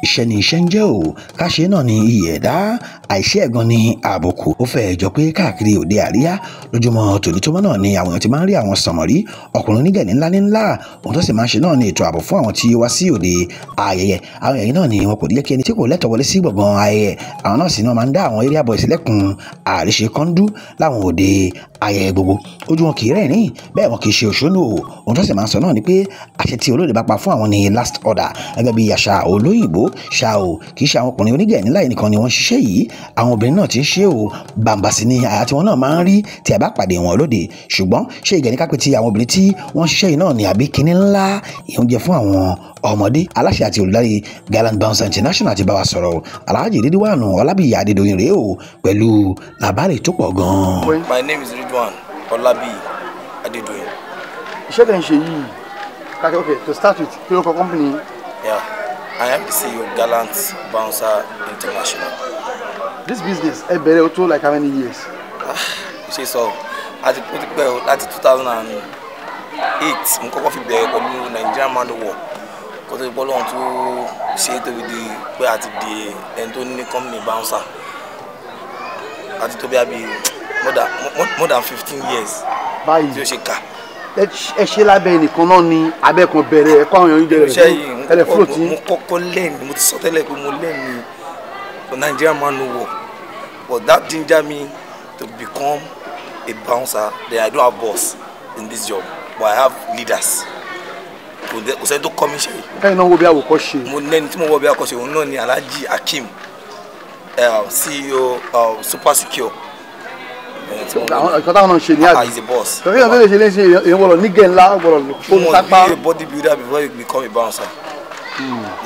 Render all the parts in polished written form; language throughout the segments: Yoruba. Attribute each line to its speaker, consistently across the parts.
Speaker 1: Iṣẹ́ ni iṣẹ́ ń jẹ́ o, káṣe náà ni iyì ẹ̀dá, àìṣe ẹ̀gan ni àbùkù. Ó fẹ́ jọ pé káàkiri òde àríyá lójúmọ́ tòní tó mọ́ náà ni àwọn èèyàn ti máa ń rí àwọn sànmọ́rí ọkùnrin onígẹ̀ní ńlá ní ńlá. Ohun tó sì máa ń ṣe náà ni ètò ààbò fún àwọn tí wá sí òde ayẹyẹ. Àwọn èèyàn náà ni wọn kò ní jẹ́ kí ẹni tí kò lẹ́tọ̀ọ́ wọlé sí gbọ̀ngàn ayẹyẹ. Àwọn náà sì ni wọ́n máa ń dá àwọn area boys lẹ́kun àríṣe kọ́ńdú láwọn òde ayẹyẹ gbogbo. Ojú wọn kì í rẹ́rìn-ín, bẹ́ẹ̀ wọn kì í ṣe òṣónú o. Ohun tó sì máa ń sọ náà ni pé àṣẹ tí olóde bá pa fún àwọn ni last order, gẹ́gẹ́ bí àṣà olóyìnbó ṣá o. Kì í ṣe àwọn ọkùnrin onígẹ̀ní láì nìkan ni wọ́n ń ṣiṣẹ́ yìí, àwọn obìnrin náà ti ń ṣe o. Bàǹbà sì ni àyà tí wọ́n náà máa ń rí tí a bá pàdé wọn lóde. Ṣùgbọ́n ṣé ìgẹ̀ní kápẹ́ ti àwọn obìnrin tí wọ́n ń ṣiṣẹ́ yìí náà ni àbí kinní ńlá oúnjẹ fún àwọn ọmọdé? Aláṣẹ àti olùdarí Gallant Bouncer International ti bá wa sọ̀rọ̀. Alhaji Ridwan Ọlábíyì Adédoyin rèé o, pẹ̀lú làbárè tó pọ̀ gan-an.
Speaker 2: My name is Ridwan Ọlábíyì Adédoyin.
Speaker 3: Iṣẹ́ tẹ̀ ń ṣe yìí, okay, to start with, kí ló kọ company?
Speaker 2: Yeah, I am the CEO of Gallant Bouncer International.
Speaker 3: This business, ẹ bẹ̀rẹ̀ o tó like how many years?
Speaker 2: Ṣe sọ, àti ó ti pẹ́ o, láti 2008 mo kọ́kọ́ fi bẹ̀rẹ̀ pẹ̀lú Nigerian Man O War, kó tó di bọ́ lọ́hùn tó ṣe é tóbi di pé àti di ẹni tó ní company bouncer, àti tó bí àbí more than 15 years
Speaker 3: báyìí
Speaker 2: tí ó ṣe kà.
Speaker 3: Ẹ ṣe lábẹ́ ẹnìkan náà ni abẹ́ kan bẹ̀rẹ̀ ẹ̀kọ́ àwọn èèyàn yìí bẹ̀rẹ̀
Speaker 2: Iṣẹ́ yìí
Speaker 3: ẹ lè float yín?
Speaker 2: Mo kọ́kọ́ learn, mo ti sọ tẹ́lẹ̀ pé mo learn ní Nigerian Man O War, but that ginger me to become a bouncer. Then I don't have boss in this job, but I have leaders. Kò sẹ́ni tó kọ́ mi ṣe yìí.
Speaker 3: Kẹ́yìn náà wo bí àwòkọ́ ṣe.
Speaker 2: Mo lẹ́ni tí mo wọ bí akọ́ṣe, òun náà ni Alhaji Hakeem, CEO Super Secure.
Speaker 3: Àwọn ìkan táwọn náà ṣe ní
Speaker 2: Ah,
Speaker 3: àbí
Speaker 2: he's a boss.
Speaker 3: Tọ́kí náà tó lè ṣe léṣe, èèyàn gbọ́dọ̀ nígẹ̀ ńlá, gbọ́dọ̀
Speaker 2: You
Speaker 3: fóònù
Speaker 2: must
Speaker 3: sápá.
Speaker 2: be a bodybuilder before you become a bouncer.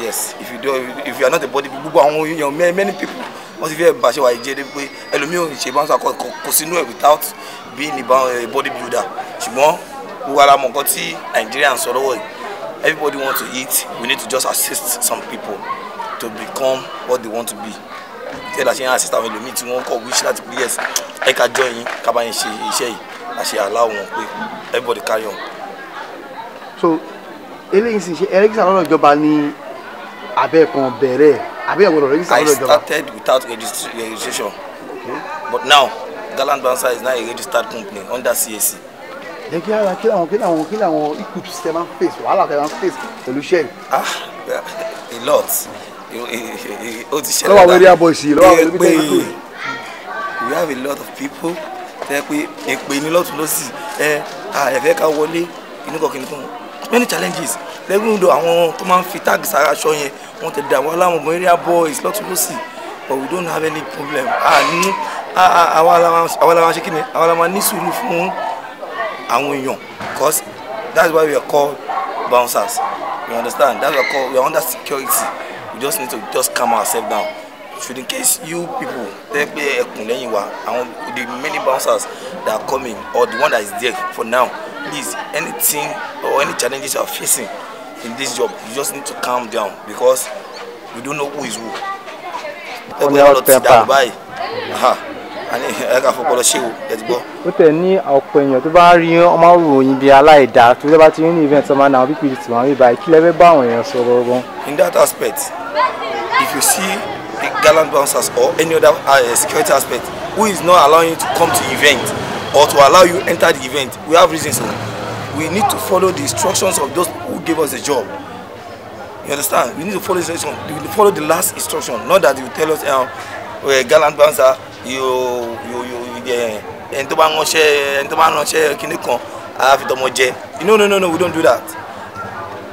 Speaker 2: Yes, if you do, if you are not a bodybuilder, gbogbo àwọn èèyàn, many many people, wọ́n ti fẹ́ bàṣẹ wà jẹ́ débi pé ẹlòmíì ò ṣe bouncer kò sínú ẹ̀ without being a bodybuilder. Ṣùgbọ́n gbogbo ara mọ̀ nǹkan tí Nàìjíríà ń sọ lọ́wọ́ yìí. Everybody want to eat. We need to just assist some people to become what they want to be. Tí ẹ la ṣe ń assist àwọn ẹlòmíì tí wọ́n kọ̀ wish láti pé yes, ẹ ká join yín, ká bá yín ṣe iṣẹ́ yìí, la ṣe allow wọn pé everybody carry on.
Speaker 3: So eléyìí sì ṣe ẹ register lọ́dọ̀ ìjọba ní abẹ́ kan bẹ̀rẹ̀ àbí ẹ gbọ́dọ̀ register
Speaker 2: I
Speaker 3: lọ́dọ̀ ìjọba?
Speaker 2: Started without registration, but now Gallant Bouncer is now a registered company under CAC.
Speaker 3: Jẹ́ kí ara kí làwọn hiccups tẹ máa ń face, wàhálà tẹ máa ń face pẹ̀lú iṣẹ́ yìí?
Speaker 2: Ah, a lot. Ó ti ṣẹlẹ̀
Speaker 3: Lọ́wọ́ àwọn area boys yìí, lọ́wọ́ àwọn
Speaker 2: pé
Speaker 3: ẹbí tẹ́
Speaker 2: we have a lot of people tẹ́ pé èpè ní lọ́tún lọ́sì, ẹ ẹ fẹ́ ká wọlé kìnnìkan kìnnìkan, many challenges lẹ́gbẹ̀ẹ́ ọ̀dọ̀ àwọn tó máa ń fi tag sára aṣọ yẹn. Wọ́n ti dà wọ́n láwọn gan area boys lọ́tún lọ́sì, but we don't have any problem. Ah, ní àwa la máa ṣe kí ni, àwa la máa ní sùúrù fún àwọn èèyàn, because that's why we are called bouncers, you understand? That's why we are under security. We just need to just calm ourselves down, should in case you people tẹ́ pé ẹkùn lẹ́yìn wa, àwọn the many bouncers that are coming or the one that is there for now, please, anything or any challenges you are facing in this job, you just need to calm down, because we don't know who is who. Ẹ pé ọlọ ti dàrú báyìí, ẹ ká fọpọlọ ṣé o, ẹ ti gbọ́.
Speaker 4: Ó tẹ̀ ní ọ̀pọ̀ èèyàn tó bá rí ọmọ ròyìn bíi aláìda tó lè bá ti rí ní event ọmọ náà pípì tí wọ́n rí báyìí, kí lẹ fẹ́ bá àwọn èèyàn sọ̀rọ̀ gan?
Speaker 2: In that aspect, if you see the Gallant Bouncers or any other security aspect who is not allowing you to come to event or to allow you enter the event, we have reasons o. We need to follow the instructions of those who gave us the job, you understand? We need to follow the instruction. We need to follow the last instruction, not that you tell us, well, Gallant Bouncer, you ẹni tó bá ránṣẹ́, ẹni tó bá ránṣẹ́ kíní kan á fi tọmọ jẹ. No, no, no, no, we don't do that.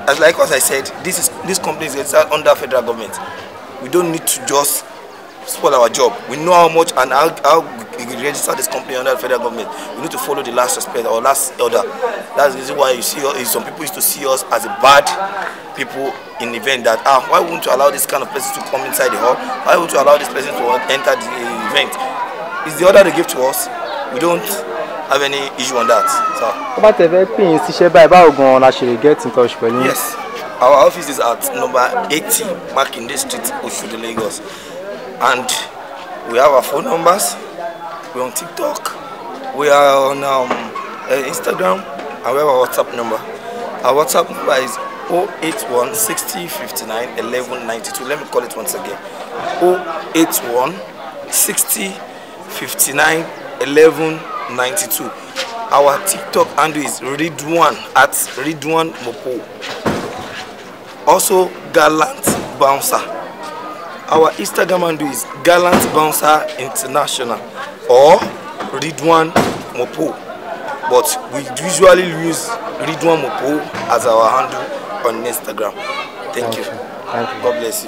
Speaker 2: As like as I said, this company is registered under federal government. We don't need to just spoil our job. We know how much and how we register this company under the federal government. We need to follow the last respect or last order. That's the reason why you see some people used to see us as a bad people in event, that, ah, why won't you allow this kind of person to come inside the hall? Why won't you allow this person to enter the event? It's the order they give to us. We don't have any issue on that. So
Speaker 4: Tó bá tẹ̀ fẹ́ pè yín síṣẹ́ báyìí, báwo gan-an la ṣe lè get in touch pẹ̀lú yín?
Speaker 2: Yes, our office is at number 80 Makinde Street, Oshodi, Lagos. And we have our phone numbers. We're on TikTok. We are on Instagram. And we have our WhatsApp number. Our WhatsApp number is 081 60 59 11 92. Let me call it once again. 081 60 59 11 92. Our TikTok handle is Ridwan at Ridwan Mopo. Also Gallant Bouncer. Our Instagram handle is Gallant Bouncer International or Ridwan Mopo. But we usually use Ridwan Mopo as our handle on Instagram. Thank you.
Speaker 4: Thank you.
Speaker 2: God bless you.